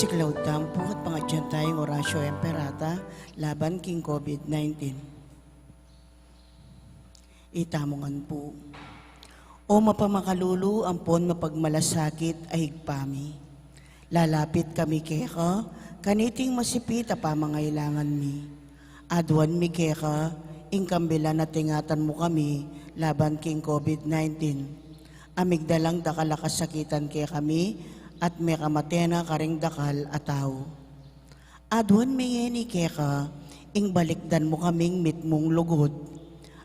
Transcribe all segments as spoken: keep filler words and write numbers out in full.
Siklaud tamu pu at pangadyan taya ing Oratio Imperata laban king COVID nineteen. Itamu ngan pu. O mapamakalulu ampon mapagmalasakit a Ibpa mi, lalapit kami keka kaniting masipit a pamangailangan mi. Aduan mi keka ing kambilan a ingatan mu kami laban king COVID nineteen. A migdalang dakal a kasakitan kekami at mekamate na karing dakal a tau. Aduan mi ngeni keka ing balikdan mu kaming mitmung lugud,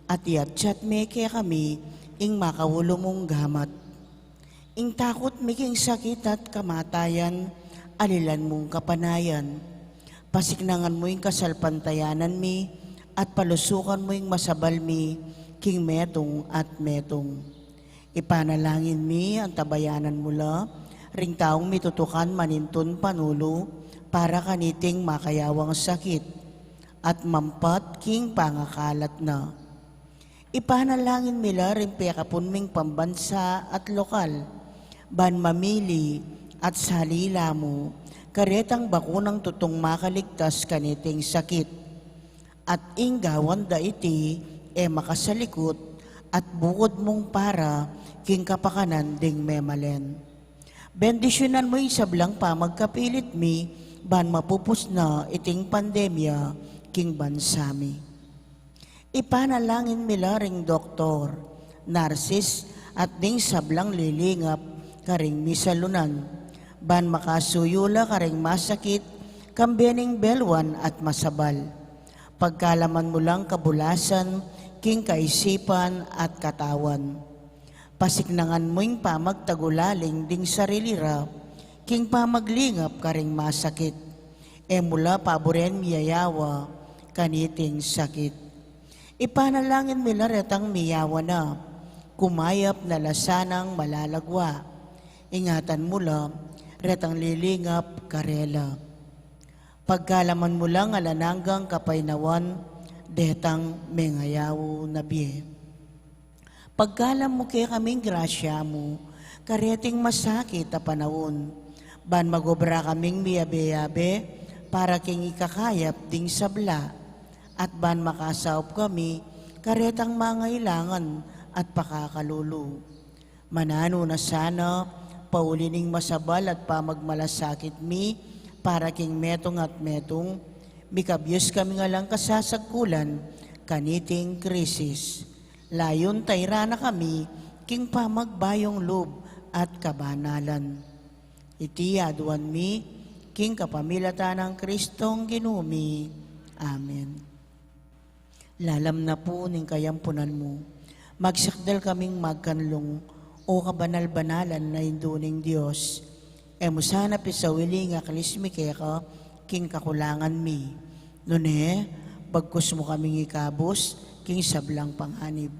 at iyatyat me kekami ing makaulu mung gamat. Ing takut mi king sakit at kamatayan, alilan mung kapanayan. Pasiknangan mu ing kasalpantayanan mi, at palusukan mu ing masabal mi king metung at metung. Ipanalangin mi, antabayanan mu la ring taung mitutukan manintun panulu para kaniting makayawang sakit at mampat king pangakalat na. Ipanalangin mi la ring pekapun ming pambansa at lokal, ban mamili at salila mu karetang bakunang tutung makaligtas kaniting sakit. At ing gawan da iti e makasalikut at bukud mung para king kapakanan ding memalen. Bendisyunan mu ing sablang pamagkapilit mi ban mapupus na iting pandemya king bansa mi. Ipanalangin mi la ring doktor, narsis, at ding sablang lilingap karing misalunan, ban makasuyu la karing masakit, kambe ning belwan at masabal. Pagkalaman mu lang kabulasan king kaisipan at katawan. Pasiknangan mu ing pamagtagulaling ding sarili ra king pamaglingap karing masakit. E mu la paburen miyayawa kaniting sakit. Ipanalangin mi la retang miyawa na, kumayap na la sanang malalagwa. Ingatan mu la retang lilingap karela. Pagkalaman mu lang alang anggang kapaynawan detang mengayaw na bie. Pagkalam mu kekaming grasya mu kareting masakit a panaun, ban magobra kaming miyabe-yabe para king ikakayap ding sabla, at ban makasaup kami karetang mangailangan at pakakalulu. Mananu na sana, pauli ning masabal at pamagmalasakit mi para king metung at metung, mikabyus kami ngan lang kasasagkulan kaniting krisis. Layun tairan na kami king pamagbayung lub at kabanalan. Iti aduan mi king kapamilatan nang Kristong Ginu mi. Amen. Lalam na pu ning kayampunan mu, magsakdal kaming magkanlung, o kabanal-banalan a Indu ning Dios. E mu sana pisawili ing aklis mi keka king kakulangan mi, nune bagkus mu kaming ikabus king sablang panganib.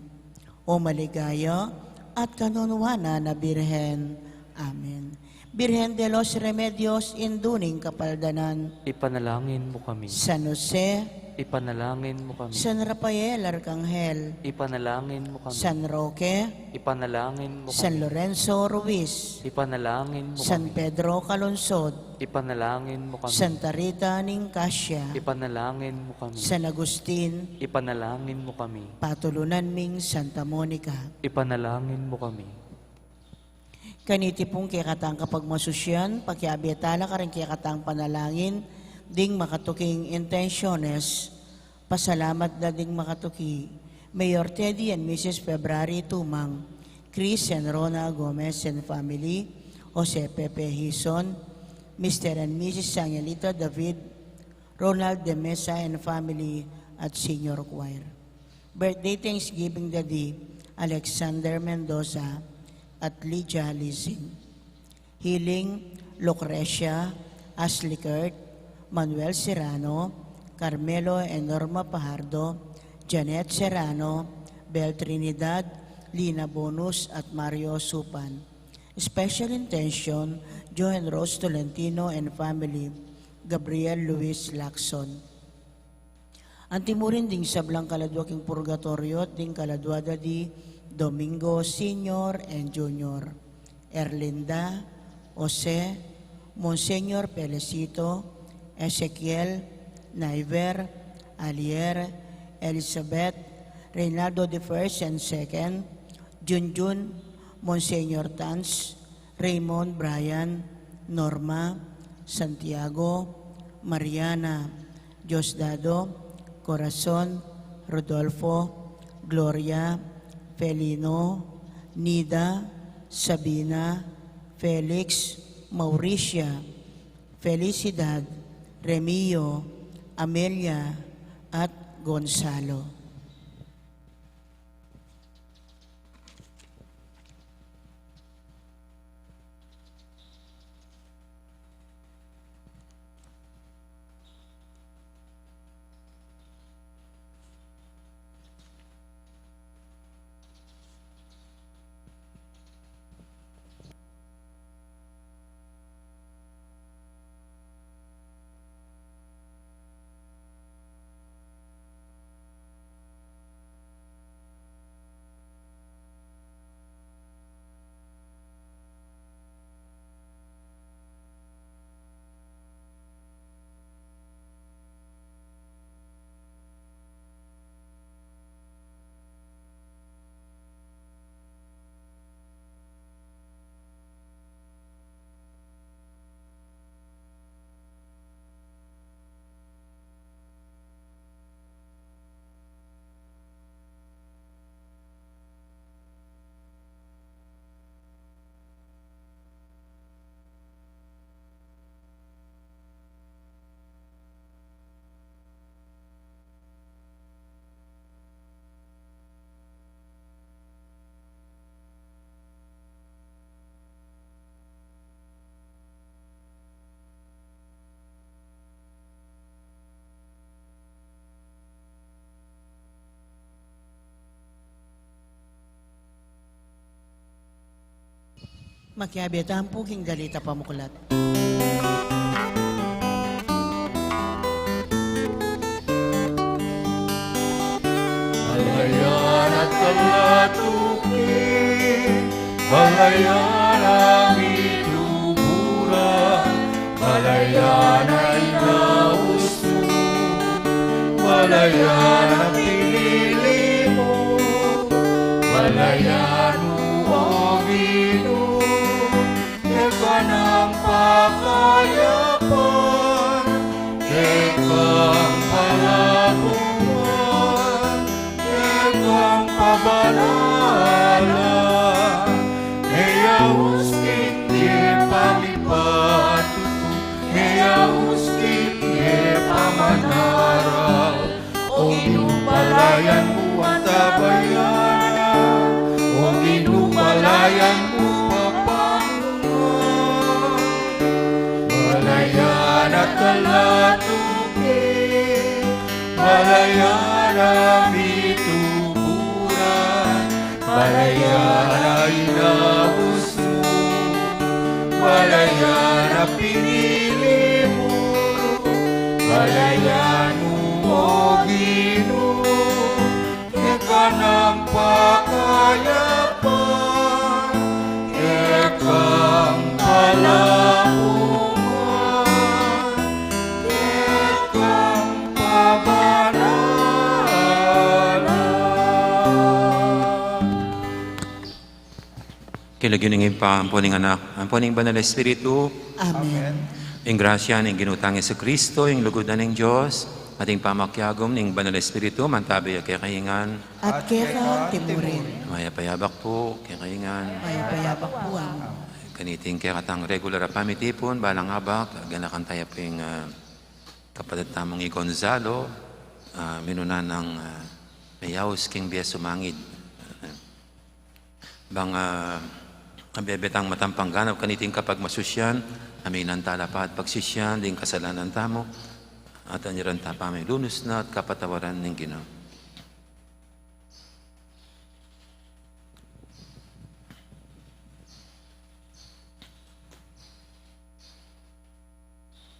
O maligaya at kanunuanan a Birhen. Amen. Birhen de los Remedios, Indu ning Kapaldanan. Ipanalangin mu kami. San Jose. Ipanalangin mu kami. San Rafael Arkanghel. Ipanalangin mu kami. San Roque. Ipanalangin mu kami. San Lorenzo Ruiz. Ipanalangin mu kami. San Pedro Calungsod. Ipanalangin mu kami. Santa Rita ning Cascia. Ipanalangin mu kami. San Agustin. Ipanalangin mu kami. Patulunan ming Santa Monica. Ipanalangin mu kami. Kaniti pung kekatang kapagmasusyan, pakiabe tala karing kekatang panalangin ding makatuking intensyones. Pasalamat da ding makatuki, Mayor Teddy and Missus February Tumang, Chris and Rona Gomez and family, Jose Pepe Hison, Mister and Missus Angelita David, Ronald de Mesa and family, at Senior Choir. Birthday Thanksgiving da di Alexander Mendoza at Lydia Lising. Healing, Lucrecia Aslicart, Manuel Serrano, Carmelo and Norma Pajardo, Janet Serrano, Bel Trinidad, Lina Bonus at Mario Supan. Special intention, Joe and Rose Tolentino and family, Gabriel Luis Lacson. Antimurin ding sablang kaladua king purgatoryo at ding kaladua da di Domingo Senior and Junior, Erlinda, Jose, Monseñor Felicito, Ezequiel, Naiver, Alier, Elizabeth, Reynaldo the First and Second, Junjun, Monseñor Tans, Raymond, Brian, Norma, Santiago, Mariana, Diosdado, Corazon, Rodolfo, Gloria, Felino, Nida, Sabina, Felix, Mauricia, Felicidad, Remio, Amelia, at Gonzalo. Makiabe tamu pu king dalit a pamuklat. Balayan a talatuki, balayan a mitubura, balayan a inaus mu, balayan a pinili mu, balayan mu, o Ginu, keka nang pakayapan, keka nang palapungan, keka nang pabanalan, e yaus king kepamipatutu, e yaus king kepamanaral. O Ginu, balayan mu, antabayanan, o Ginu, balayan mu, papangan. Balayan a talatuki, balayan a mitubura, balayan a inaus mu, balayan a pinili mu, balayan mu, o Ginu, keka nang pakayapan, keka nang palapungan, keka nang pabanalan. King lagyu ning Ibpa, ampo ning Anak, ampo ning Banal a Espiritu. Amen. Ing grasya ning Ginu tang Jesucristo, ing lugud na ning Dios, at ing pamakiagum ning Banal a Espiritu, mantabi ya kekayu ngan. At keka mu rin. Mayap a abak pu kekayu ngan. Mayap a abak pu, Among. Kaniting kekatang regular a pamitipun, balang abak, ganakan taya pu ing, ah, kapatad tamung i Gonzalo, ah, minuna nang, ah, meyaus king bie sumangid. Bang, ah, abebe tang matampang ganap kaniting kapagmasusyan, aminan tala pa at pagsisian ding kasalanan tamu, at anyaran ta pa milunus na at kapatawaran ning Ginu.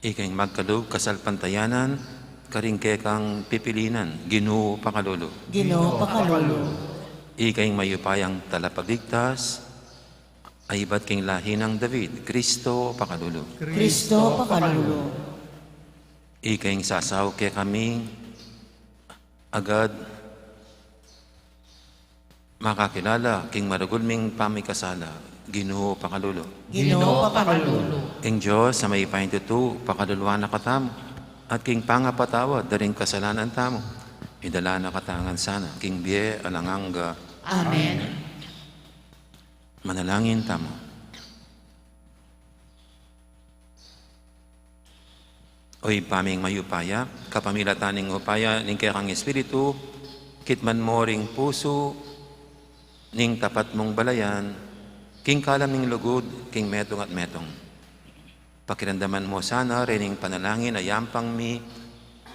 Ika ing magkalub kasalpantayanan, karing kekang pipilinan, Ginu pakalulu. Ginu pakalulu. Ika ing mayupayang talapagligtas, Ay ibat king lahi nang David, Kristo pakalulu. Kristo pakalulu. Ika ing sasaw kekami, agad makakilala king maragul ming pamikasala, Ginu pakalulu. Ginu pakalulu. Ing Dios a mayupayang tutu, pakaluluan na katamu, at king pangapatawad da ring kasalanan tamu, idala na katamu ngan sana king bie alang angga. Amen. Manalangin tamu. O Ibpa ming mayupaya, kapamilatan ning upaya ning kekang Espiritu, kitman mo ring pusu ning tapat mung balayan, king kalam ning lugud, king metung at metung. Pakiramdaman mo sana rening panalangin a yampang mi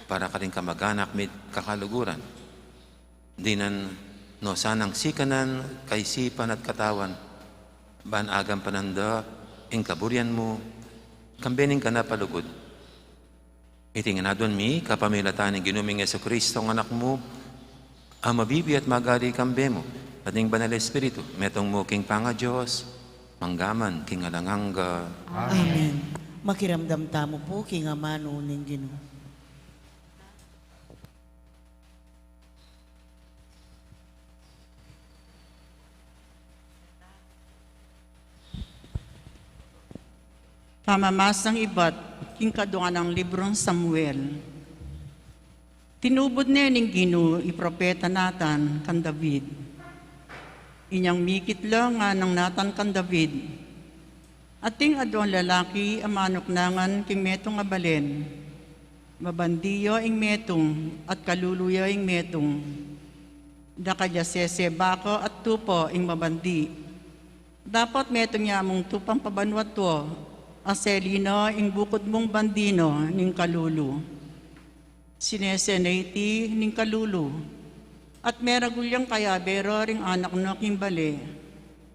para karing kamag-anak mi't kakaluguran. Dinan no sanang sikanan, kaisipan at katawan, ban agampanan da ing kaburian mu, kambe ning ganap a lugud. Iti ngan aduan mi, kapamilatan ning Ginu ming Jesucristo, ing Anak mu, a mabibie at magari kambe mu, at ning Banal Espiritu, metung mu king pangaDios, manggaman king alang angga. Amen. Makiramdam tamu pu king amanu ning Ginu. Pamamasang ibat king kadua nang librung Samuel. Tinubud ne ning Ginu i propeta Natan kang David. Inyang mikit la, nganang Natan kang David, ating aduang lalaki a manuknangan king metung a balen. Mabandi ya ing metung, at kalulu ya ing metung. Dakal ya sese, baka at tupa ing mabandi. Dapot metung ya mung tupang pabanuatua, a seli na ing bukud mung bandi na ning kalulu. Sinese na iti ning kalulu, at meragul yang kayabe ra ring anak na king bale,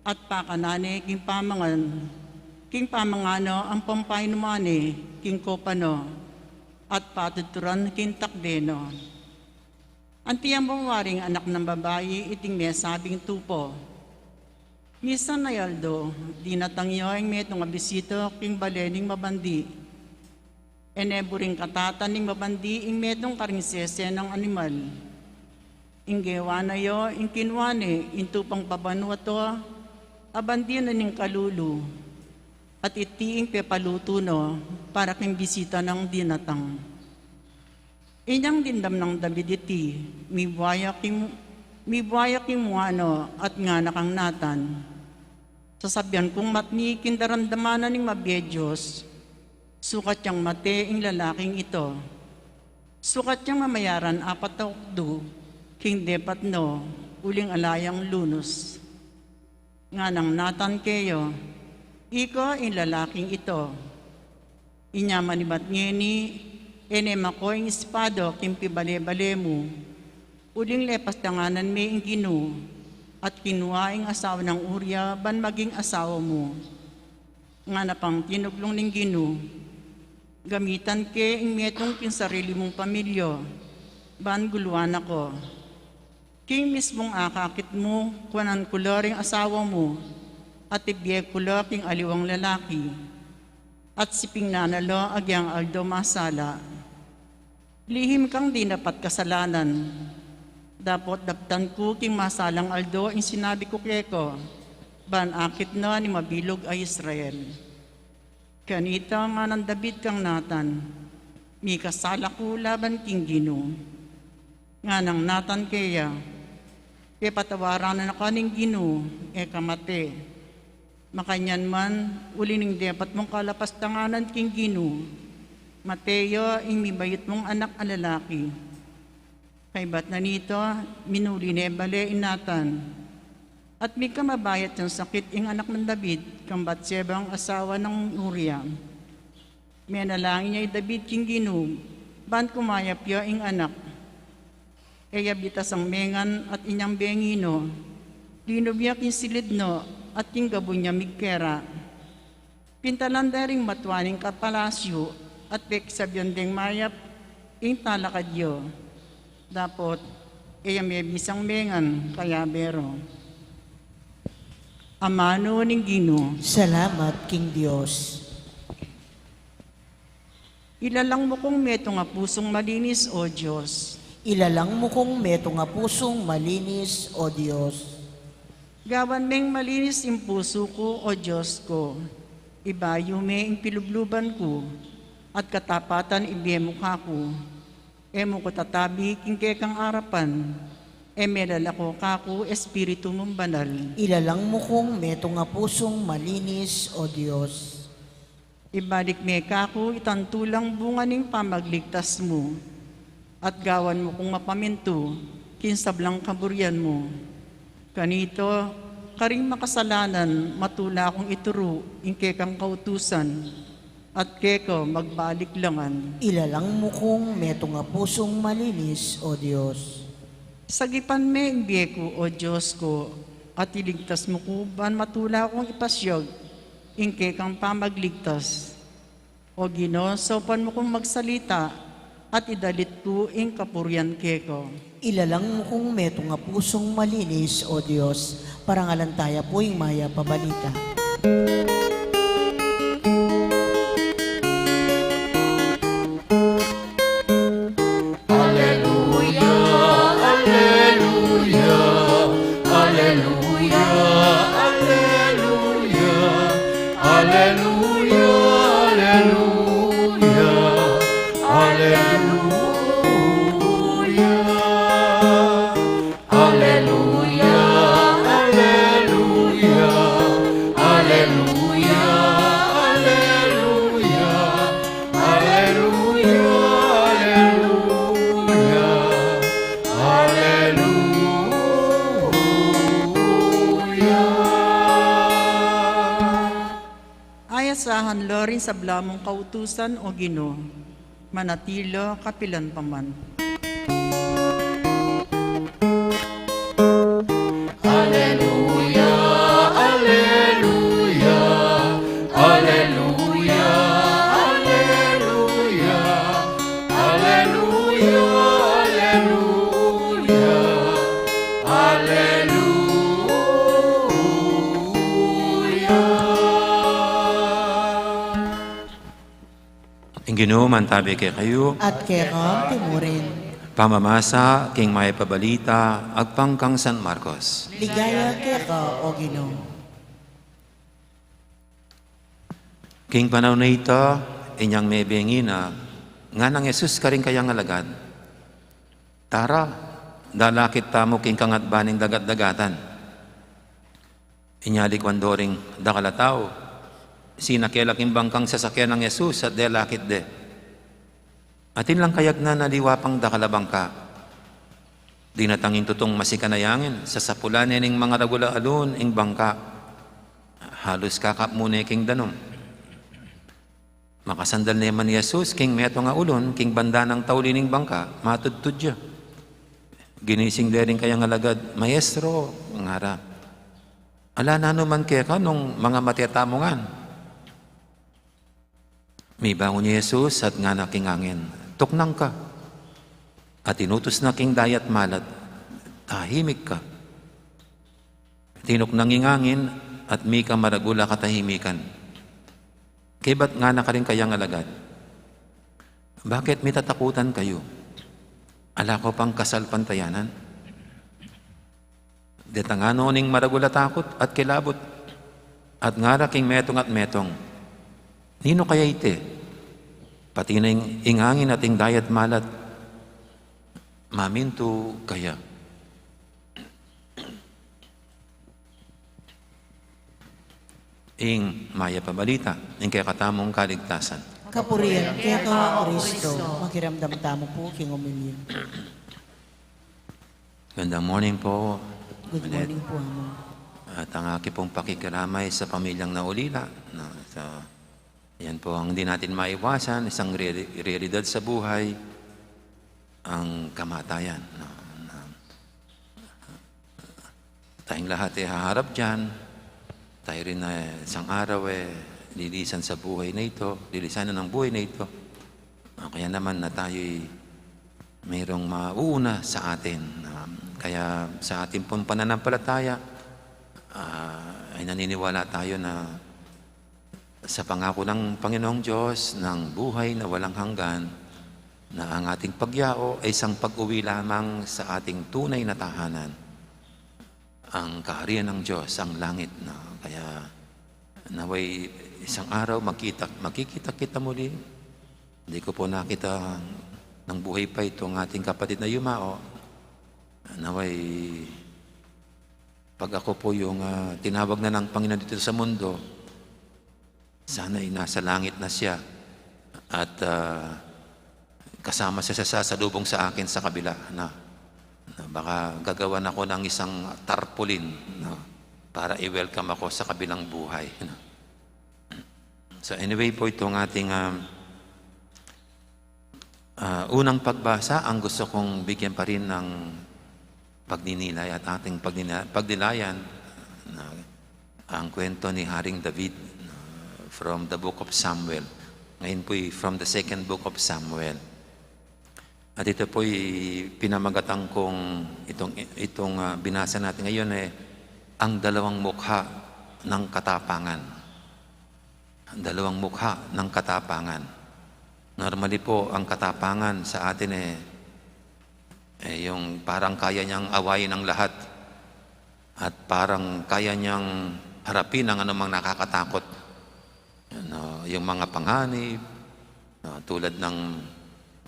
at pakanan ne king pamangan, king pamangan na ampong painuman ne king kopa na, at patuturan king takde na. Anti ya mung wari ing anak nang babai iting mesabing tupa. Misan a aldo, dinatang ya ing metung a bisita king bale ning mabandi. E ne buring katatan ning mabandi ing metung karing sese nang animal. Ing gewa na ya, ing kinua ne ing tupang pabanuatua a bandi na ning kalulu, at iti ing pepalutu na para king bisita nang dinatang. Inyang dimdam nang David iti, mibuaya king, mibuaya king mua na at ngana kang Natan, "Sasabian kung matni king daramdaman na ning mabie Dios, sukat yang mate ing lalaking ita. Sukat yang mamayaran apat a okdu king depat na, uling ala yang lunus." Nganang Natan keya, "Ika ing lalaking ita." Inya manibat ngeni, "E ne mako ing espada king pibale-bale mu, uling lepastanganan me ing Ginu, at kinua ing asawa nang Uria ban maging asawa mu." Ngana pang tinuglung ning Ginu, "Gamitan ke ing metung king sarili mung pamilya, ban guluan na ka. King mismung akakit mu, kuanan ku la ring asawa mu, at ibie ku la king aliwang lalaki, at sipingnan na la agyang aldo masala. Lihim kang dinapat kasalanan, dapot daptan ku king masalang aldo ing sinabi ku keka, ban akit na ning mabilug a Israel." Kanita nganang David kang Natan, "Mikasala ku laban king Ginu." Nganang Natan keya, "Pepatawaran na ka ning Ginu, e ka mate. Makanyan man, uli ning depat mung kalapastanganan king Ginu, mate ya ing mibayut mung anak a lalaki." Kaybat na nita, minuli ne bale i Natan. At migka mabayat yang sakit ing anak nang David kang Batseba, ing asawa nang Uria. Menalangin ya i David king Ginu, ban kumayap ya ing anak. E ya bitasang mengan at inyang bengi na, linub ya king silid na at king gabun ya migkera. Pintalan da ring matua ning kapalasyu, at peksabian deng mayap ing talakad ya. Dapot e ya mebisang mengan kayabe ra. Amanu ning Ginu. Salamat king Dios. Ilalang mu kung metung a pusung malinis, O Dios. Ilalang mu kung metung a pusung malinis, O Dios. Gawan meng malinis ing pusu ku, O Dios ku. Ibayu me ing pilubluban ku, at katapatan ibie mu kaku. E mu ku tatabi king kekang arapan, e melalako kaku Espiritu mung Banal. Ilalang mu kung metung a pusung malinis, O Dios. Ibalik me kaku itang tulang bunga ning pamagligtas mu, at gawan mu kung mapamintu king sablang kaburian mu. Kanito, karing makasalanan, matula kung ituru ing kekang kautusan, at keka magbalik la ngan. Ilalang mu kung metung a pusung malinis, O Dios. Sagipan me ing bie ku, O Dios ku, at iligtas mu ku ban matula kung ipasiag ing kekang pamagligtas. O Ginu, saupan mu kung magsalita, at idalit ku ing kapurian keka. Ilalang mu kung metung a pusung malinis, O Dios. Parangalan taya pu ing mayap a balita. Aleluya, aleluya, aleluya, aleluya, aleluya, aleluya, aleluya. Aleluya, aleluya, aleluya, aleluya, aleluya, aleluya, aleluya. Ayasahan la ring sabla mung kautusan, O Ginu, manatili la kapilan pa man. Aleluya, aleluya, aleluya, aleluya, aleluya, aleluya, aleluya. Ing Ginu mantabi kekayu. At keka mu rin. Pamamasa king mayap a balita agpang kang San Marcos. Ligaya keka, O Ginu. King panaun a ita, inyang mebie ngana, ngana nang Jesus karing kayang alagad, "Tara, dalakit tamu king kangatban ning dagat-dagatan." Inya likuan do ring dakal a tau, sinake la king bangkang sasakyan nang Jesus at delakit de. Atin lang kayagnan aliwa pang dakal a bangka. Dinatang ing tutung masikan a angin, sasapulan ne ning mangaragul a alun ing bangka. Halus kakapmu ne king danum. Makasandal ne man i Jesus king metung a ulun, king banda nang tauli ning bangka, matudtud ya. Ginising de ring kayang alagad, "Maestro," ngara, "ala nanu man keka nung mangamate tamu ngan." Mibangun i Jesus at ngana king angin, "Tuknang ka." At inutus na king dayat malat, "Tahimik ka." Tinuknang ing angin at mika maragul a katahimikan. Kaybat ngana karing kayang alagad, "Bakit mitatakutan kayu? Ala ko pang kasalpantayanan?" Detang ngana ning maragul a takut at kilabut, at ngara king metung at metung, "Ninu kaya iti? Pati na ing, ing angin at ing dayat malat, mamintu kaya." Ing mayap a balita ning kekatamung kaligtasan. Kapurian keka, O Kristo. Makiramdam tamu pu king omilya. Magandang morning po. Good morning po, Among. At ang aking pong pakikiramay sa pamilyang naulila, no, sa Yan po ang di natin maiwasan, isang re-, realidad sa buhay, ang kamatayan, no? Na, tayong lahat ay haharap diyan. Tayo rin ay isang araw, eh, lilisan sa buhay na ito, lilisan na ng buhay na ito. O kaya naman na tayo'y mayroong mauuna sa atin. Um, kaya sa ating pong pananampalataya, ah, ay naniniwala tayo na sa pangako ng Panginoong Diyos ng buhay na walang hanggan, na ang ating pagyao ay isang pag-uwi lamang sa ating tunay na tahanan, ang kaharian ng Diyos, ang langit. Na kaya naway isang araw magkita, magkikita kita muli. Hindi ko po nakita ng buhay pa itong ating kapatid na yumao. Naway pag ako po yung, ah, tinawag na ng Panginoon dito sa mundo, sana ay nasa langit na siya at, ah, kasama siya sa sasalubong sa akin sa kabila na, na baka gagawan ako ng isang tarpaulin, no, para i-welcome ako sa kabilang buhay, no. So anyway po, itong ating, um, ah, unang pagbasa, ang gusto kong bigyan pa rin ng pagninilay at ating pagnina-, pagnilayan na ang kwento ni Haring David, na from the Book of Samuel. Ngayon po'y from the second book of Samuel. At ito po'y pinamagatan kong itong, itong, ah, binasa natin ngayon, eh, ang dalawang mukha ng katapangan. Ang dalawang mukha ng katapangan. Normally po, ang katapangan sa atin, eh, eh, yung parang kaya niyang awayin ang lahat at parang kaya niyang harapin ang anumang nakakatakot. Ano, yung mga panganib, no, tulad ng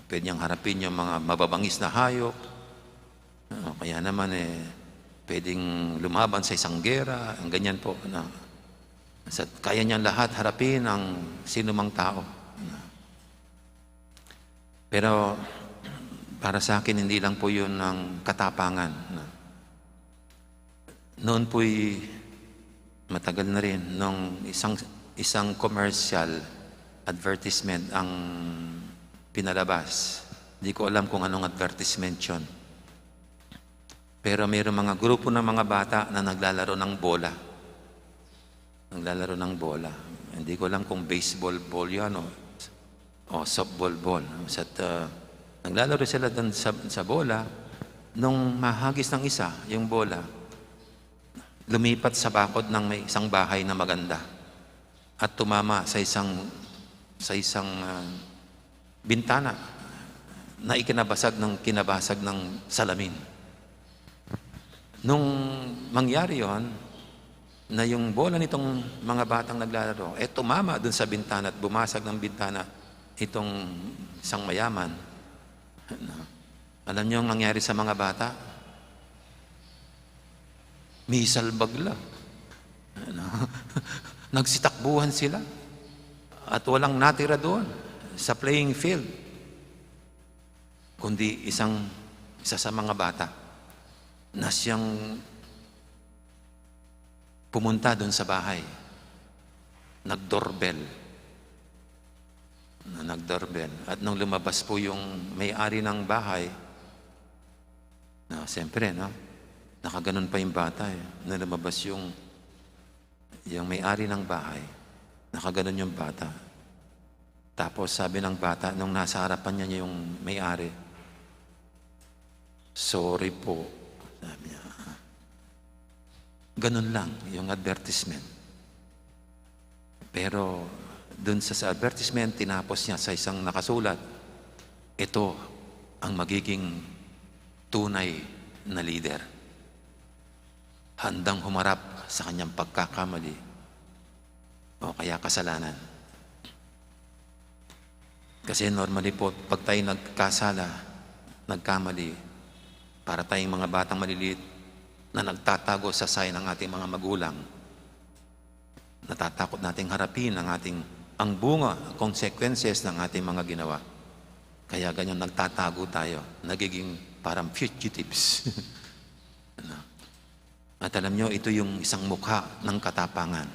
pwede niyang harapin yung mga mababangis na hayop, no, kaya naman, eh, pwedeng lumaban sa isang gera, ang ganyan po, no. Sa, kaya niyang lahat harapin ang sinumang tao, no. Pero para sa akin, hindi lang po yun ang katapangan, no. Noon po'y matagal na rin, nung isang, isang commercial advertisement ang pinalabas. Di ko alam kung anong advertisement yun. Pero mayroong mga grupo ng mga bata na naglalaro ng bola. Naglalaro ng bola. Hindi ko alam kung baseball ball yun o, o softball ball. Sa, ah, naglalaro sila dun sa, sa bola. Nung mahagis ng isa yung bola, lumipat sa bakod ng may isang bahay na maganda at tumama sa isang, sa isang, ah, bintana na ikinabasag ng, kinabasag ng salamin. Nung mangyari yon, na yung bola nitong mga batang naglalaro, eh, tumama dun sa bintana at bumasag ng bintana itong isang mayaman. Ano? Alam niyo ang nangyari sa mga bata? Misalbag la. Ano? Nagsitakbuhan sila. At walang natira doon sa playing field, kundi isang, isa sa mga bata na siyang pumunta doon sa bahay. Nag-doorbell. Na nag-doorbell. At nung lumabas po yung may-ari ng bahay, na siyempre, no? Nakaganon pa yung bata, eh. Nung lumabas yung, yung may-ari ng bahay, nakaganon yung bata. Tapos sabi ng bata, nung nasa harapan niya yung may-ari, "Sorry po," sabi niya. Ganun lang yung advertisement. Pero dun sa, sa advertisement, tinapos niya sa isang nakasulat, "Ito ang magiging tunay na lider. Handang humarap sa kanyang pagkakamali o kaya kasalanan." Kasi normally po, pag tayo nagkasala, nagkamali, para tayong mga batang maliliit na nagtatago sa sayo ng ating mga magulang, natatakot nating harapin ang ating, ang bunga, consequences ng ating mga ginawa. Kaya ganyan nagtatago tayo, nagiging parang fugitives. Ano? At alam nyo, ito yung isang mukha ng katapangan.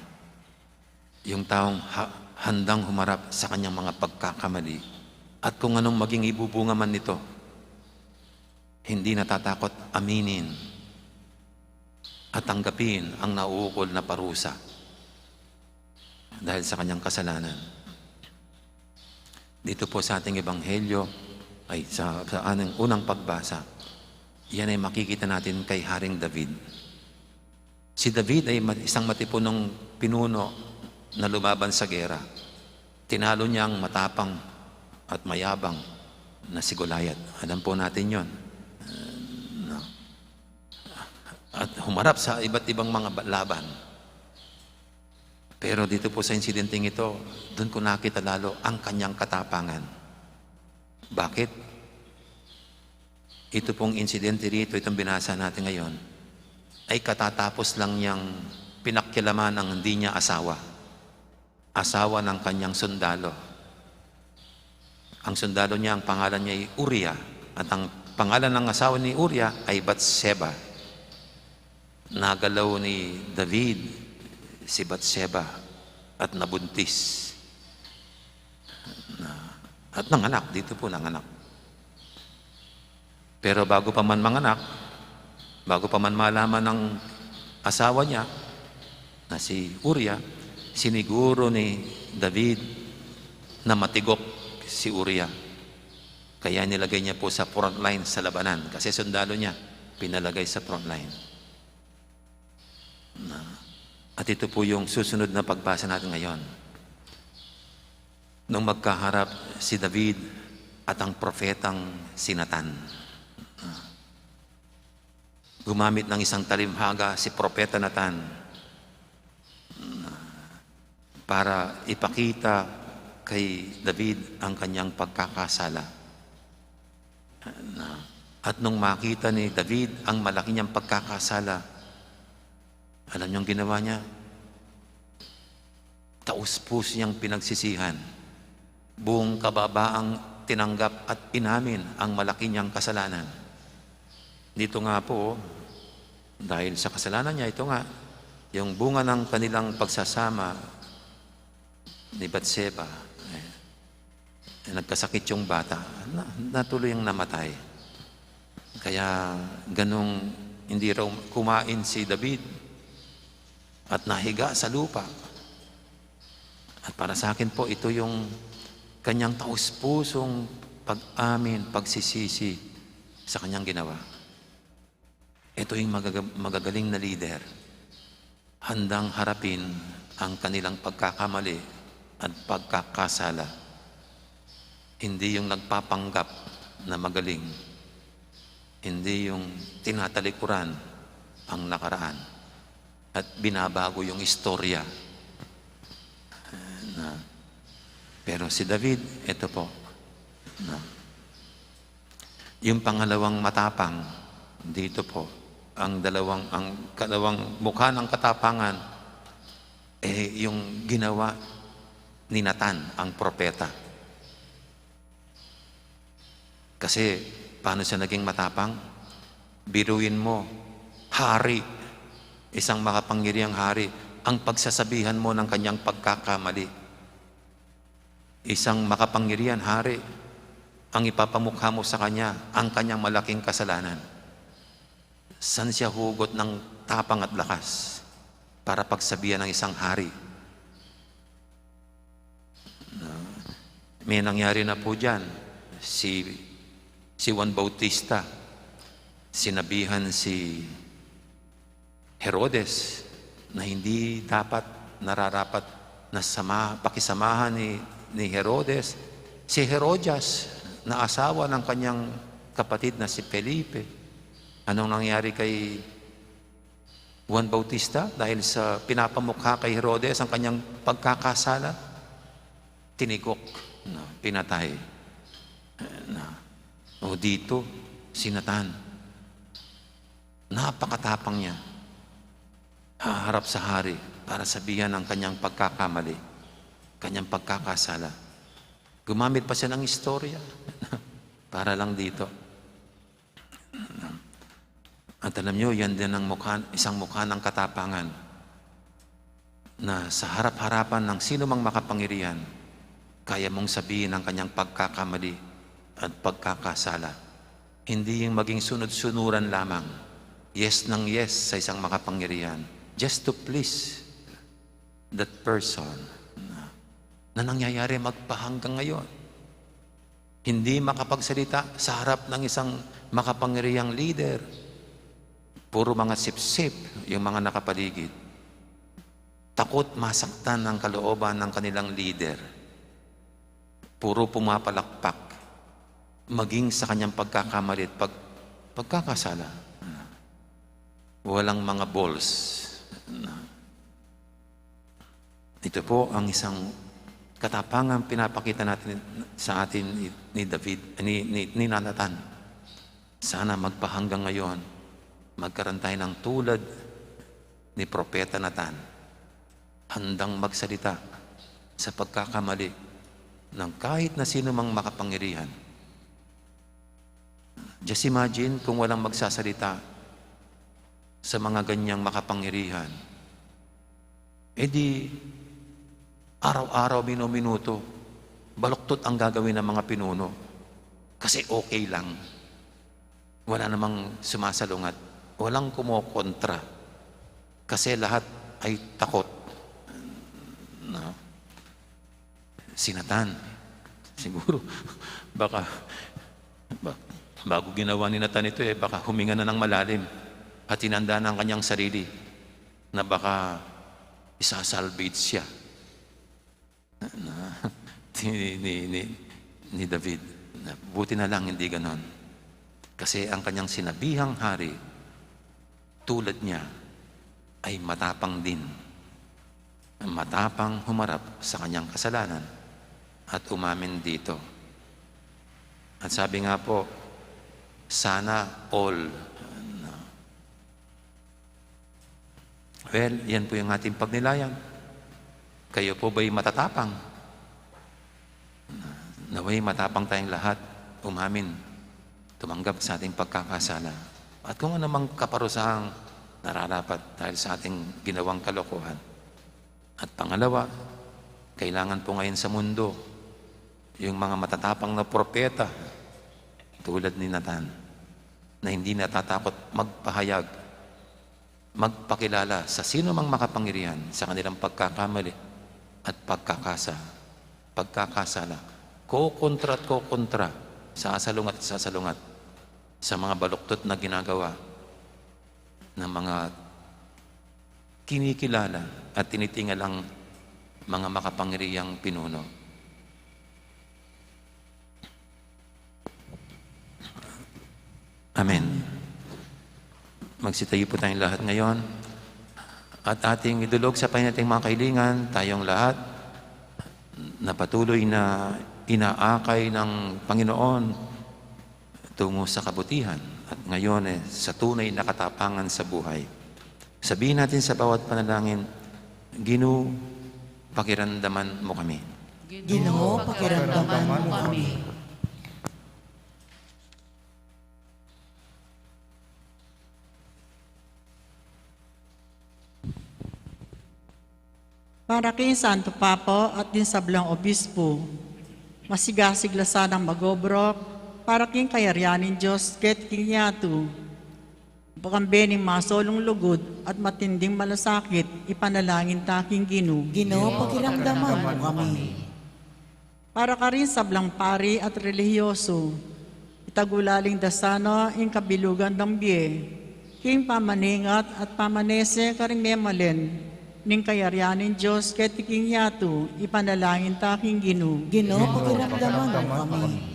Yung taong ha-, handang humarap sa kanyang mga pagkakamali at kung anong maging ibubunga man nito, hindi natatakot aminin at tanggapin ang nauukol na parusa dahil sa kanyang kasalanan. Dito po sa ating ebanghelyo, ay sa, sa ating unang pagbasa, yan ay makikita natin kay Haring David. Si David ay ma-, isang matipunong pinuno na lumaban sa gera. Tinalo niya ang matapang at mayabang na si Goliath. Alam po natin yon. Uh, no? At humarap sa iba't ibang mga ba-, laban. Pero dito po sa insidenteng ito, doon ko nakita lalo ang kanyang katapangan. Bakit? Ito pong insidente rito, itong binasa natin ngayon, ay katatapos lang niyang pinakialaman ang hindi niya asawa. Asawa ng kanyang sundalo. Ang sundalo niya, ang pangalan niya ay Uriah. At ang pangalan ng asawa ni Uriah ay Batseba. Nagalaw ni David si Batseba at nabuntis. Na, at nanganak, dito po nanganak. Pero bago pa man manganak, bago pa man malaman ng asawa niya na si Uriah, siniguro ni David na matigok si Uriah. Kaya nilagay niya po sa front line sa labanan. Kasi sundalo niya, pinalagay sa front line. Na, at ito po yung susunod na pagbasa natin ngayon. Nung magkaharap si David at ang propetang si Natan. Gumamit ng isang talimhaga si Propeta Natan para ipakita kay David ang kanyang pagkakasala. Na, at nung makita ni David ang malaki niyang pagkakasala, alam niyong ginawa niya? Taus-puso niyang pinagsisihan. Buong kababaang tinanggap at inamin ang malaki niyang kasalanan. Dito nga po, dahil sa kasalanan niya, ito nga, yung bunga ng kanilang pagsasama ni Batseba, eh, eh, nagkasakit yung bata, na, natuloy ang namatay. Kaya ganung hindi raw kumain si David at nahiga sa lupa. At para sa akin po, ito yung kanyang taus-pusong pag-amin, pagsisisi sa kanyang ginawa. Ito yung magaga-, magagaling na leader. Handang harapin ang kanilang pagkakamali at pagkakasala. Hindi yung nagpapanggap na magaling. Hindi yung tinatalikuran ang nakaraan at binabago yung istorya. Na, pero si David, ito po. Na, yung pangalawang matapang, dito po, ang dalawang, ang kalawang mukha ng katapangan, eh, yung ginawa ni Natan, ang propeta. Kasi, paano siya naging matapang? Biruin mo, hari, isang makapangyarihang hari, ang pagsasabihan mo ng kanyang pagkakamali. Isang makapangyarihan hari, ang ipapamukha mo sa kanya, ang kanyang malaking kasalanan. San siya hugot ng tapang at lakas para pagsabihan ng isang hari? Na, may nangyari na po diyan. Si, si Juan Bautista, sinabihan si Herodes na hindi dapat, nararapat na sama-, pakisamahan ni, ni Herodes si Herodias na asawa ng kanyang kapatid na si Felipe. Anong nangyari kay Juan Bautista dahil sa pinapamukha kay Herodes ang kanyang pagkakasala? Tinigok, no, pinatay. Na, o dito, si Natan. Napakatapang niya. Haharap sa hari para sabihan ang kanyang pagkakamali, kanyang pagkakasala. Gumamit pa siya ng istorya para lang dito. At alam nyo, yan din ang mukha, isang mukha ng katapangan, na sa harap-harapan ng sino mang makapangyarihan, kaya mong sabihin ang kanyang pagkakamali at pagkakasala. Hindi yung maging sunod-sunuran lamang. Yes ng yes sa isang makapangyarihan. Just to please that person. Na, na nangyayari magpahanggang ngayon. Hindi makapagsalita sa harap ng isang makapangyarihang leader. Puro mga sipsip yung mga nakapaligid. Takot masaktan ang kalooban ng kanilang leader. Puro pumapalakpak, maging sa kanyang pagkakamali at pag-, pagkakasala. Walang mga balls. Ito po ang isang katapangan pinapakita natin sa atin ni, ni David, ni, ni, ni Nathan. Sana magpahanggang ngayon, magkaroon tayo ng tulad ni Propeta Nathan, handang magsalita sa pagkakamali ng kahit na sino mang makapangyarihan. Just imagine kung walang magsasalita sa mga ganyang makapangyarihan. E di, araw-araw, minu-minuto, baluktot ang gagawin ng mga pinuno. Kasi okay lang. Wala namang sumasalungat. Walang kumokontra. Kasi lahat ay takot. No? Si Nathan, siguro, baka, ba-, bago ginawa ni Nathan ito, eh, baka huminga na ng malalim at hinanda na ang kanyang sarili na baka isasalvage siya na, ni, ni, ni, ni David. Na, buti na lang hindi ganon. Kasi ang kanyang sinabihang hari, tulad niya, ay matapang din. Matapang humarap sa kanyang kasalanan at umamin dito. At sabi nga po, "Sana all." Well, yan po yung ating pagnilayan. Kayo po ba'y matatapang? Nawa'y matapang tayong lahat, umamin, tumanggap sa ating pagkakasala. At kung anumang kaparusahang nararapat dahil sa ating ginawang kalokohan. At pangalawa, kailangan po ngayon sa mundo yung mga matatapang na propeta tulad ni Nathan na hindi natatakot magpahayag, magpakilala sa sino mang makapangyarihan sa kanilang pagkakamali at pagkakasa-, pagkakasala. Kokontra at kokontra, sasalungat at sasalungat sa mga baluktot na ginagawa ng mga kinikilala at tinitingalang mga makapangyarihang pinuno. Amen. Magsitayo po tayong lahat ngayon. At ating idulog sa Panginoon ating mga kahilingan, tayong lahat na patuloy na inaakay ng Panginoon tungo sa kabutihan at ngayon, eh, sa tunay na katapangan sa buhay. Sabihin natin sa bawat panalangin, "Ginu, pakiramdaman mo kami." Ginu, pakiramdaman mo kami. Para king Santo Papa at ding sablang obispo, masigasig la sanang mag-obra para king kayarian ning Dios keti king yatu. Bakambe ning masolung lugud at matinding malasakit, ipanalangin ta king Ginu. Ginu, pakiramdaman mo kami. Para karing sablang pari at relihiyoso, itagulaling da sana ing kabilugan dang bie king pamaningat at pamanese karing memalen ning kayarian ning Dios keti king yatu, ipanalangin ta king Ginu. Ginu, pakiramdaman mo kami.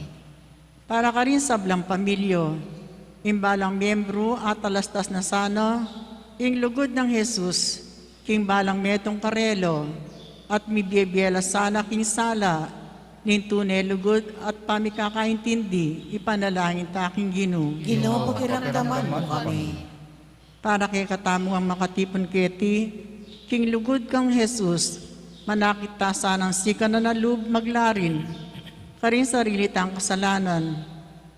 Para karing sablang pamilya, ing balang miembru atalastas na sana ing lugud nang Jesus king balang metung karela, at mibie-bie la sana king sala ning tune lugud at pamikakaintindi, ipanalangin ta king Ginu. Ginu, pakiramdaman mo kami. Para kekatamu ngan makatipun keti king lugud kang Jesus, manakit ta sanang sikanan a lub maglarin karing sarili tang kasalanan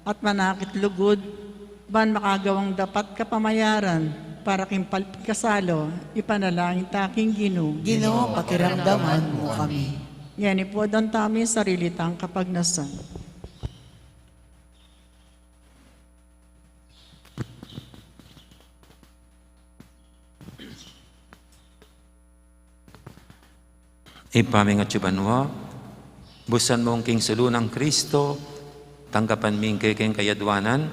at manakit lugud ban makagawang dapat kapamayaran para king palpit kasala, ipanalangin ta king Ginu. Ginu, pakiramdaman mo kami. Ngeni pu, aduan tamu ing sarili tang kapagnasan. Ibpa mi atsu ka banua, busan mung king sulu nang Kristo, tanggapan mi ing kekeng kayaduanan,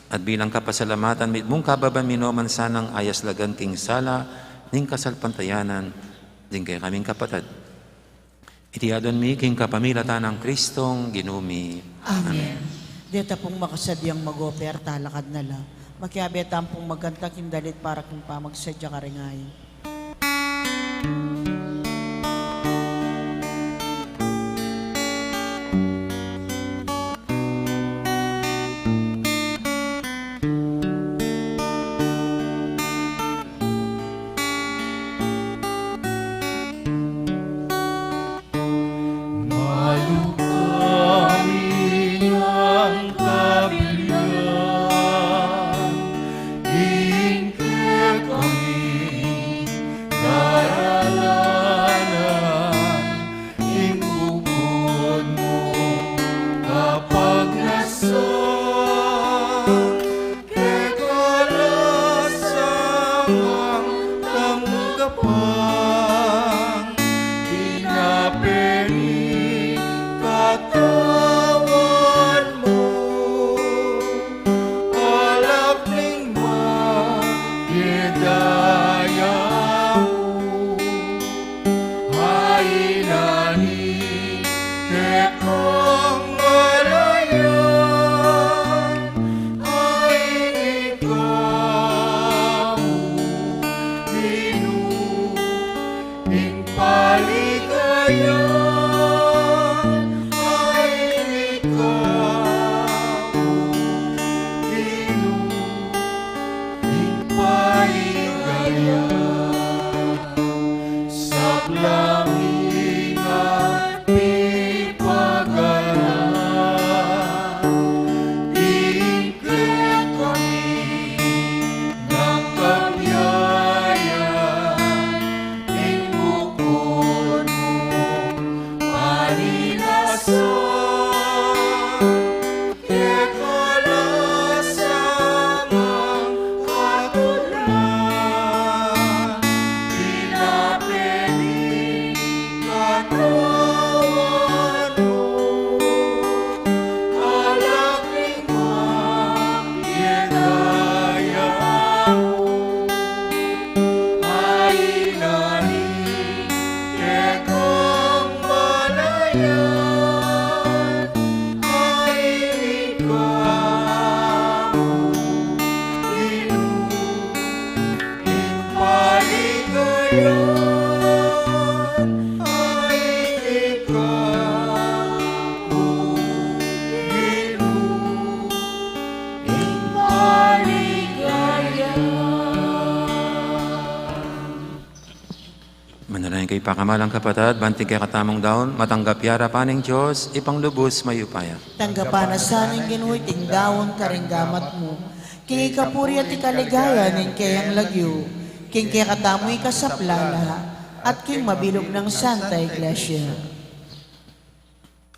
At bilang kapasalamatan, mitmung kababan mi no man sanang ayaslagan king sala ning kasalpantayanan ding kekaming kapatad. Iti adwan mi king kapamilatan nang Kristong Ginu mi. Amen. Amen. Deta pung makasadyang mag-oper, talakad na la. Makiabe tamu pung magkantak king dalit para king pamagsadya karing ayin. Malukami nang kabilyan, ing kekami daralanan, ing bukun mu kapagnasan, keka la sangang tanggapan, inapeni katawan mu, alak ning madaya mu. Ay nani kekang malayan, ay ikaw, Ginu, ing paligayan, ay ikaw, Ginu, ing paligayan. Sablang ingat pipagalan, ing kekami nang kabiayan, ing bukun mu paninasan, keka la sangang katulan, inapeni katawan mu, alak ning madaya mu. Ay nani kekang malayan, ay ikaw, Ginu, ing paligayan, ay ikaw, Ginu, ing paligayan. Manalangin kayu, pakamalan kung kapatad, ban iting kekatamung daun matanggap ya arapan ning Dios, Ibpang lubus mayupaya. Tanggapan na sa ning Ginu iting daun karing gamat mu, king ikapuri at ikaligaya ning keyang lagyu, king kekatamung ikasaplala at king mabilug nang Santa Iglesia.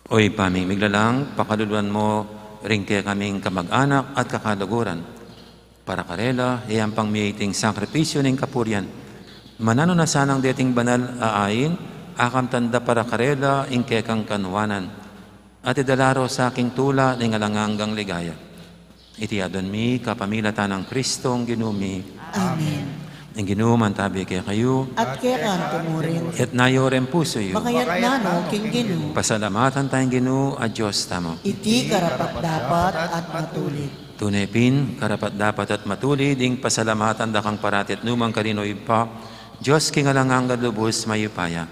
O Ibpa ming miglalang, pakaluluan mu ring kekaming kamag-anak at kakaluguran. Para karela, yayampang mi iting sakripisyu ning kapurian. Mananu na sanang deting banal a ain, akamtan da para karela ing kekang kanuanan, at idala ro sa king tula ning alang anggang ligaya. Iti adwan mi kapamilatan nang Kristong Ginu mi. Amen. Ing Ginu mantabi kekayu. At keka mu rin. Itas yu ring pusu yu. Makaitas no king Ginu. Pasalamatan taya ing Ginu a Dios tamu. Iti karapat-dapat at matulid. Tune pin, karapat-dapat at matulid ing pasalamatan da kang parati at nukarin man, O Ibpa, Dios king alang angga at lubus mayupaya.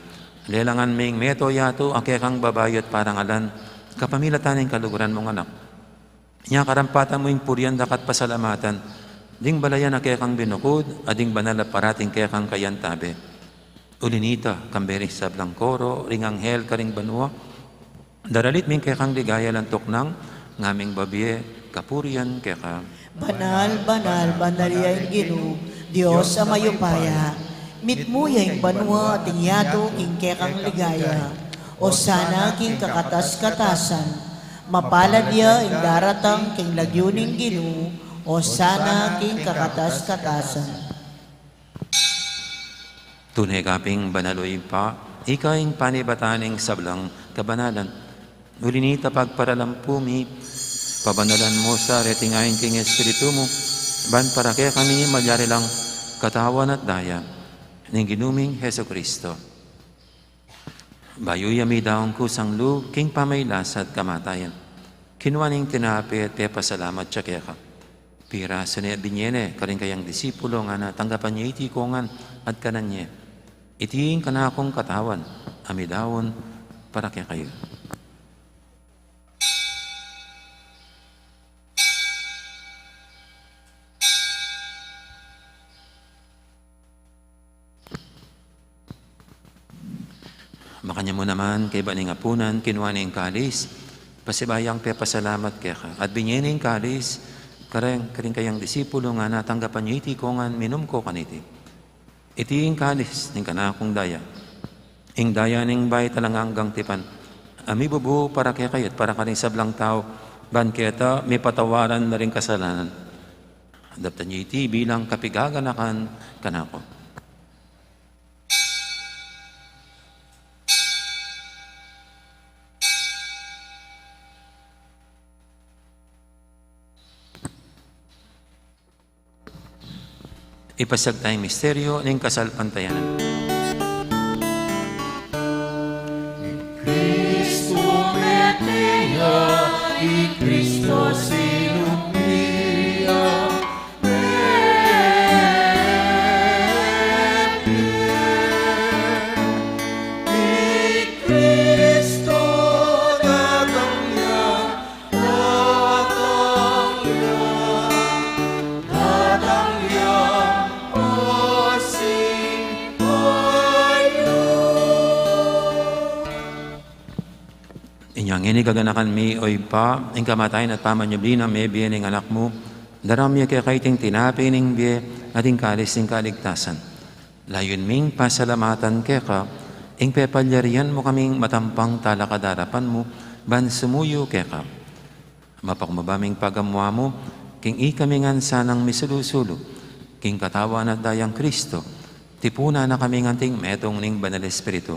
Lelangan ming meto yatu a kekang babayu at parangalan, kapamilatan ning kaluguran mung Anak. Inya karampatan mu ing purian da ka at pasalamatan, ding balayan a kekang binukud, at ding banal a parating kekang kayantabe. Uli nita, kambe ring sablang koro ring anghel karing banua, daralit mi ing kekang ligaya at tuknang, ngaming babie kapurian keka. Banal, banal, banal ya ing Ginu, Dios a mayupaya. Mitmu ya ing banua at ing yatu king kekang ligaya. Osana king kakatas-katasan. Mapalad ya ing daratang king lagyu ning Ginu. Osana king kakatas-katasan. Tune ka pin banal, O Ibpa, ika ing panibatan ning sablang kabanalan. Uli nita pagparalampu mi Pabanalan mu sa reting ain king Espiritu mu, ban para kekami malyari lang katawan at daya ning Ginu ming Jesucristo. Bayu ya midaun kusang lub king pamagkasakit at kamatayan, kinua ne ing tinape at pepasalamat ya keka. Pirasu ne at binye ne karing kayang disipulo, ngana, tanggapan ye iti kongan at kanan ye. Iti ing kanakung katawan a midaun para kekayu. Makanyan mu naman, kaybat ning apunan, kinua ne ing kalis, pasibayu yang pepasalamat keka, at binye ne ing kalis karing, karing kayang disipulo, ngana, tanggapan ye iti kongan, minum ko kaniti. Iti ing kalis ning kanakung daya, ing daya ning bayu at alang anggang tipan, a mibubu para kekayu at para karing sablang tau, ban keta mipatawaran la ring kasalanan. Daptan ye iti bilang kapaganakan kanaku. Ipasiag taya ing misteryu ning kasalpantayanan. Cristo mete ya, i Cristo sinump ya, mete, i Cristo datang ya, datang ya, datang ya, pasibayu. Inya ngeni gaganakan mi, o Ibpa, ing kamatayan at pamanyubli nang mebie ning Anak mu, daraun mi keka iting tinape ning bie at ing kalis ning kaligtasan. Layun ming pasalamatan keka ing pepalyarian mu kaming matampang talakad king arapan mu ban sumuyu keka. Mapakumbaba ming pagamuan mu king ikami ngan sanang misulu-sulu king katawan at dayang Cristo, tipunan na kaming anting metung ning Banal Espiritu.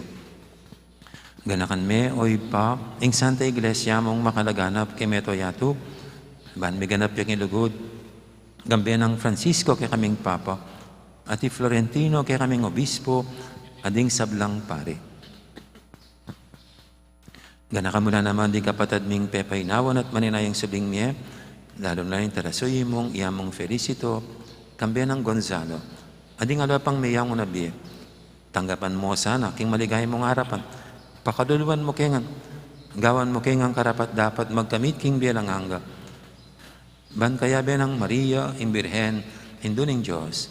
Ganakan me, o Ibpa, ing Santa Iglesia mung makalaganap king mabilug a yatu, ban miganap ya king lugud, kambe nang Francisco kekaming Papa, at i Florentino kekaming Obispo, at ding sablang pari. Ganakan mu la naman ding kapatad ming pepainawan at maninayang subling mie, lalu na ing talasuyu mung, i Among Felicito, kambe nang Gonzalo, at ding aliwa pang meyangu na bie. Tanggapan mu sana king maligaya mung arapan. Pakaluluan mu ke ngan. Gawan mu ke ngan karapat-dapat magkamit king bie alang angga. Ban kayabe nang Maria, ing Birhen, Indu ning Dios,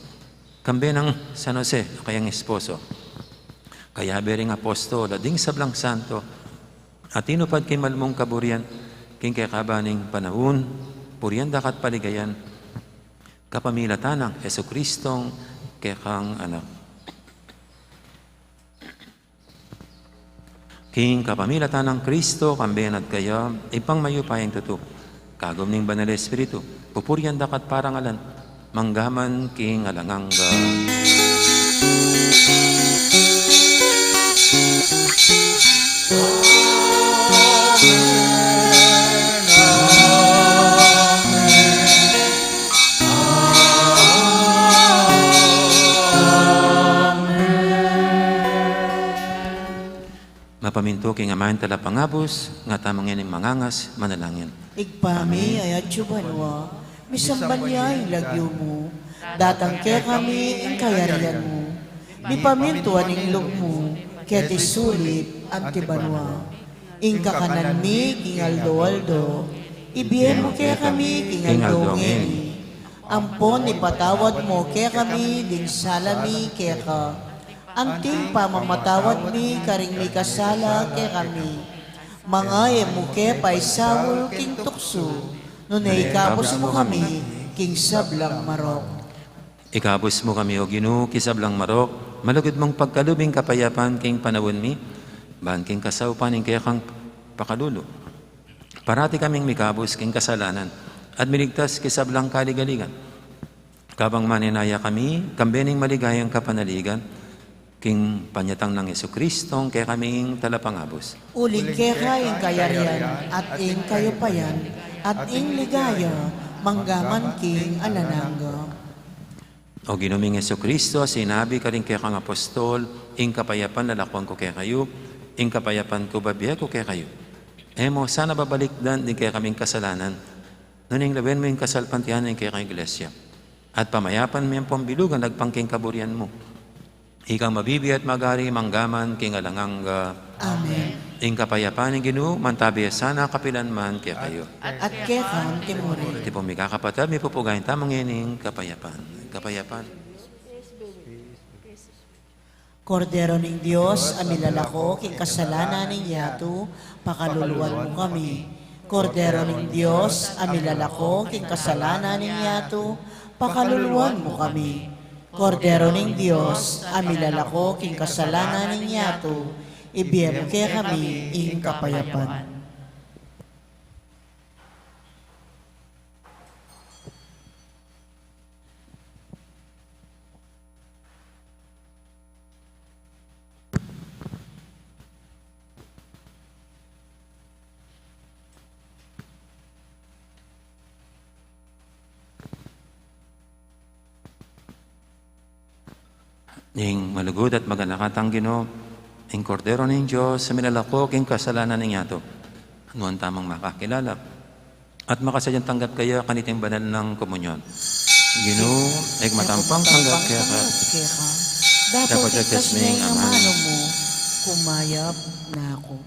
kambe nang San Jose, a kayang esposo, kayabe ring apostol, at ding sablang santo a tinupad king mal mung kaburian king kekaban ning panaun, purian da ka at paligayan, kapamilatan nang Jesucristong kekang Anak. King kapamilatan nang Cristo, kambe na at kaya, Ibpang mayupayang tutu, kagum ning Banal Espiritu, pupurian da ka at parangalan, mangga man king alang angga. Mapamintu king aman talapangabus, nga tamu ngeni mangangas, manalangin. Ibpa mi, a atsu ka banua, misamban ya ing lagyu mu, datang kekami ing kayarian mu, mipamintuan ing lub mu, keti sulip anti banua. Ing kakanan mi king aldo-aldo, ibie mu kekami king aldo ngeni, ampon ipatawad mu kekami ding sala mi keka, anting pamamatawad mi karing mikasala kekami. Manga e mu ke paisaul king tuksu, nune ikabus mu kami king sablang marok. Ikabus mu kami, O Ginu, king sablang marok, malugud mung pagkalub ing kapayapan king panaun mi, ban king kasaupan ning kekang pakalulu, parati kaming mikabus king kasalanan, at miligtas king sablang kaligaligan. Kabang maninaya kami, kambe ning maligayang kapanaligan, king panyatang nang Jesucristong kekaming talapangabus. Uling keka ing kayarian, at ing kayupayan, at ing ligaya manggaman king alang angga. O Ginu ming Jesucristo, sinabi karing kekang apostol, ing kapayapan lalakwan ku kekayu, ing kapayapan ku bibie ku kekayu. E mu sana babalikdan ding kekaming kasalanan, nune lawen mu ing kasalpantayanan ning kekang Iglesia, at pamayapan me ampong bilugan agpang king kaburian mu. Ikang mabibie at magari manggaman king alang angga. Amen. Ing kapayapan ning Ginu mantabi ya sana kapilan man kekayu. At keka mu rin. Iti pong mikakapatad, mipupugayan tamu ngening kapayapan. Kapayapan. Kordero ning Dios, a milalako king kasalanan ning yatu, pakaluluan mu kami. Kordero ning Dios, a milalako king kasalanan ning yatu, pakaluluan mu kami. Kordero ning Dios, a milalako king kasalanan ning yatu, ibie mu kekami ing kapayapan. Ing malugud at maganaka tang Ginu, ing Kordero ning Dios, a milalako king kasalanan ning yatu. Nuan tamung makakilala at makasadyang tanggap kaya kaniting banal nang komunyon. Ginu, e ku matampang tanggap keka. Dapot itas me ing amanu mu, kumayap na ku.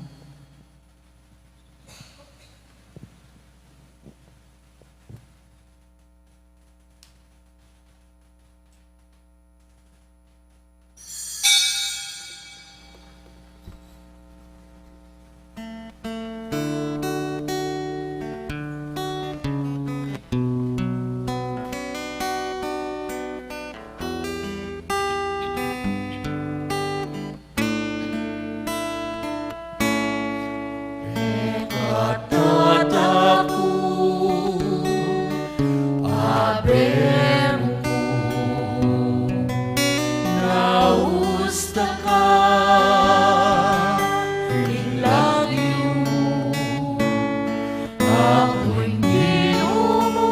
Pekatataku, abe mu ku, naus da ka king lagyu mu, aku ing Ginu mu,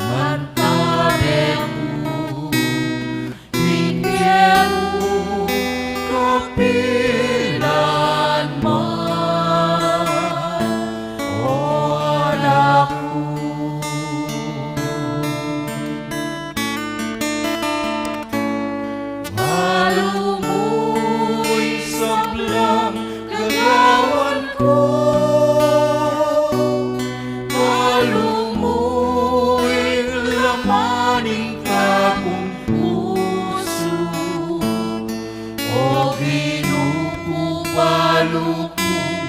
mantabe ku, king bie mu kapilan man, o Anak ku. Balu mu ing sablang gagawan ku, balu mu ing laman ning kakung pusu. O Ginu ku, balu kung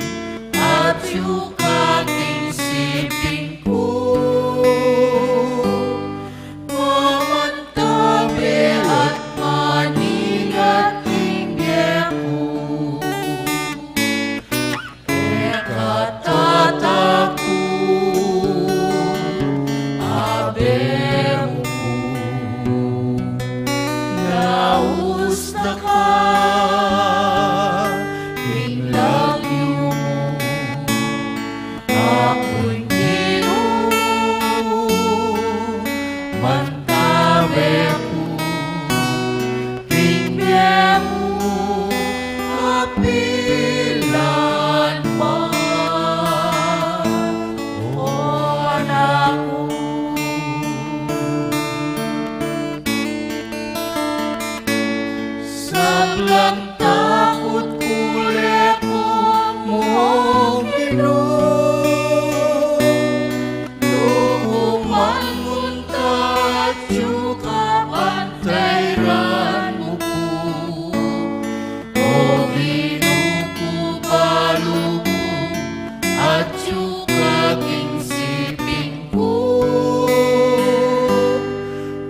atyu ka king siping ku, mamantabe at maningat king bie ku. Pekatataku, abe mu ku, naus da ka king lagyu mu, aku ing Ginu mu, mantabe ku, king bie mu kapilan man, o Anak ku. Sablang takut ku leko mu, o Ginu, nu ku man munta atyu ka, pantayran mu ku. O Ginu ku, balu kung atyu ka king siping ku,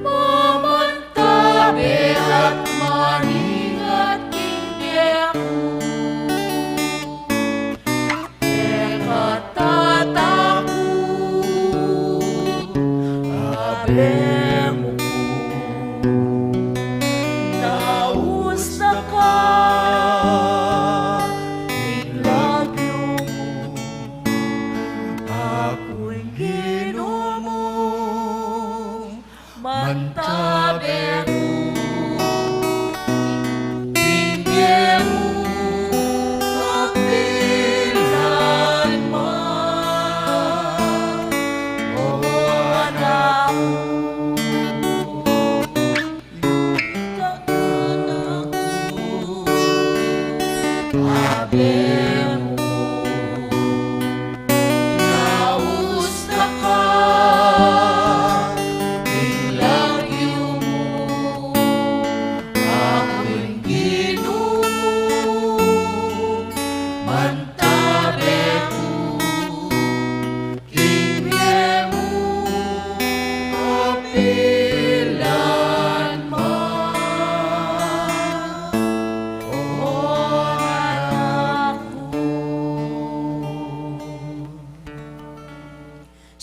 mamantabe at maningat king bie ku. Pekatataku, abe mu ku, naus da ka king lagyu mu,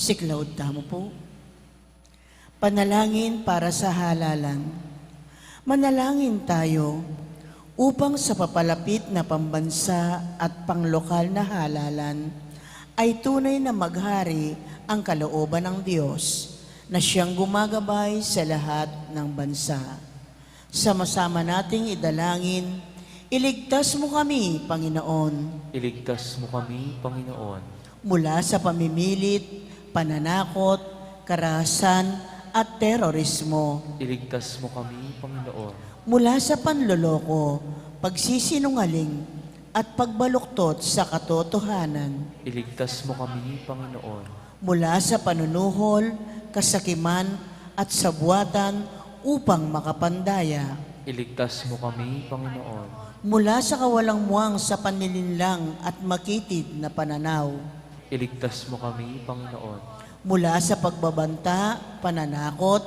Siklaud tamu pu. Panalangin para sa halalan. Manalangin tayo upang sa papalapit na pambansa at panglokal na halalan ay tunay na maghari ang kalooban ng Diyos na siyang gumagabay sa lahat ng bansa. Sama-sama nating idalangin, iligtas mo kami, Panginoon. Iligtas mo kami, Panginoon. Mula sa pamimilit, pananakot, karahasan, at terorismo. Iligtas mo kami, Panginoon. Mula sa panloloko, pagsisinungaling, at pagbaluktot sa katotohanan. Iligtas mo kami, Panginoon. Mula sa panunuhol, kasakiman, at sabuatan upang makapandaya. Iligtas mo kami, Panginoon. Mula sa kawalang muwang sa panilinlang at makitid na pananaw. Iligtas mo kami, Panginoon. Mula sa pagbabanta, pananakot,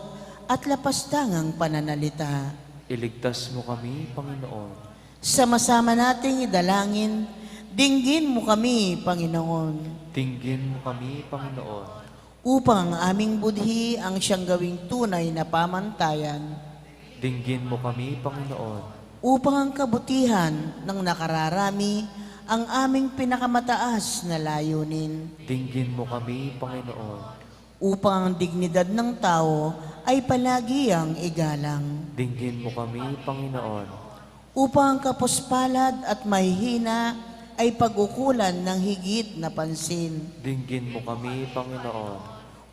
at lapastangang pananalita. Iligtas mo kami, Panginoon. Sama-sama nating idalangin, dinggin mo kami, Panginoon. Dinggin mo kami, Panginoon. Upang ang aming budhi ang siyang gawing tunay na pamantayan. Dinggin mo kami, Panginoon. Upang ang kabutihan ng nakararami ang aming pinakamataas na layunin. Dinggin mo kami, Panginoon. Upang ang dignidad ng tao ay palagi ang igalang. Dinggin mo kami, Panginoon. Upang ang kapuspalad at mahihina ay pag-ukulan ng higit na pansin. Dinggin mo kami, Panginoon.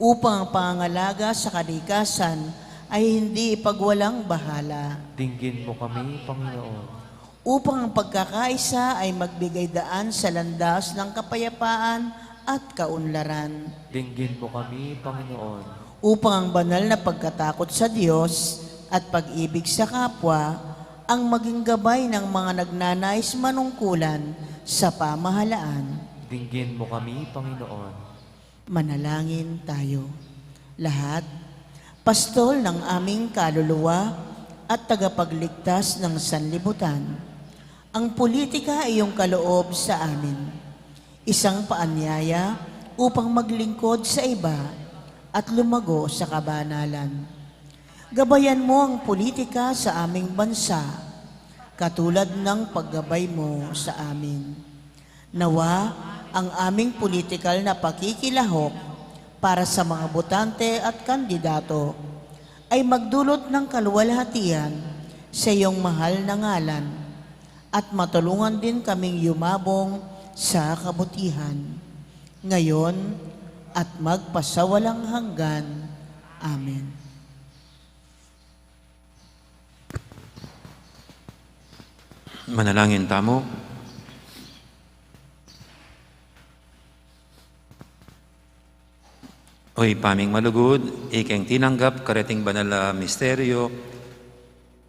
Upang ang pangangalaga sa kalikasan ay hindi ipagwalang bahala. Dinggin mo kami, Panginoon. Upang ang pagkakaisa ay magbigay daan sa landas ng kapayapaan at kaunlaran. Dinggin mo kami, Panginoon. Upang ang banal na pagkatakot sa Diyos at pag-ibig sa kapwa ang maging gabay ng mga nagnanais manungkulan sa pamahalaan. Dinggin mo kami, Panginoon. Manalangin tayo. Lahat, pastol ng aming kaluluwa at tagapagligtas ng sanlibutan, ang politika ay iyong kaloob sa amin. Isang paanyaya upang maglingkod sa iba at lumago sa kabanalan. Gabayan mo ang politika sa aming bansa, katulad ng paggabay mo sa amin. Nawa ang aming politikal na pakikilahok para sa mga botante at kandidato ay magdulot ng kaluwalhatian sa iyong mahal na ngalan at matulungan din kaming yumabong sa kabutihan, ngayon at magpasawalang hanggan. Amen. Manalangin tamu. O Ibpa ming malugud, ikeng tinanggap kareting banal a misteryo,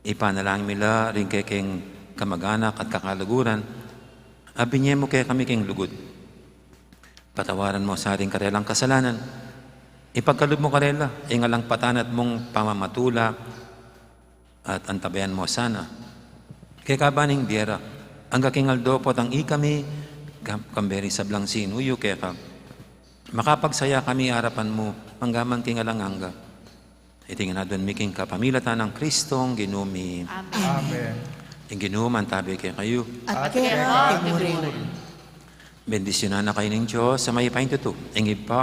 ipanalangin mi la ring kekeng kamaganak at kakaluguran, a binye mu kekami king lugud. Patawaran mu sa ring karelang kasalanan. Ipagkalub mu karela ing alang patanat mung pamamatula, at antabayan mu sana keka ban ing bie ra, angga king aldo potang ikami, kam-, kambe ring sablang sinuyu keka, makapagsaya kami arapan mu, manggaman king alang angga. Iti ngan adwan mi king kapamilatan nang Kristong Ginu mi. Amen. Amen. Ing Ginu mantabi kekayu. At keka mu rin. Bendisyunan na kayu ning Dios a mayupaya king tutu, ing Ibpa,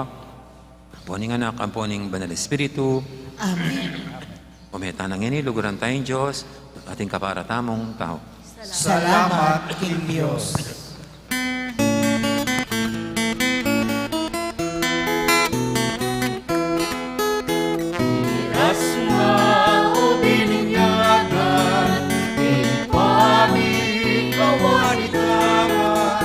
ampo ning Anak, ampo ning Banal Espiritu. Amen. O meta na ngeni, luguran taya ing Dios, ating kaparatamung tau. Salamat king Dios. Iras na o bininyagan, ing pamikawanitangan,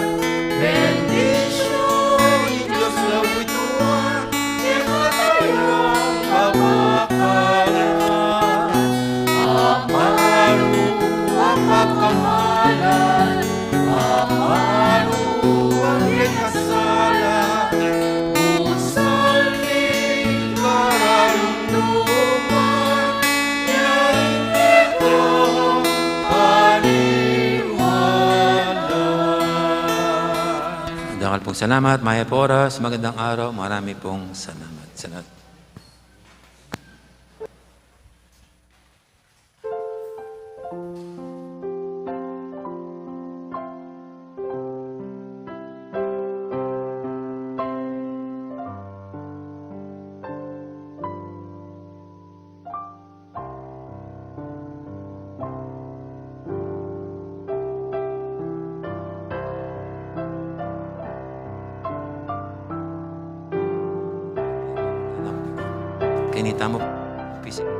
bendisyun ning Dios lawi tua, kekatayung abakalan, a malu a pakamalan, a Pong salamat, mayap a oras, magandang araw, marami pong salamat. Salamat. Keni tamu, pisi-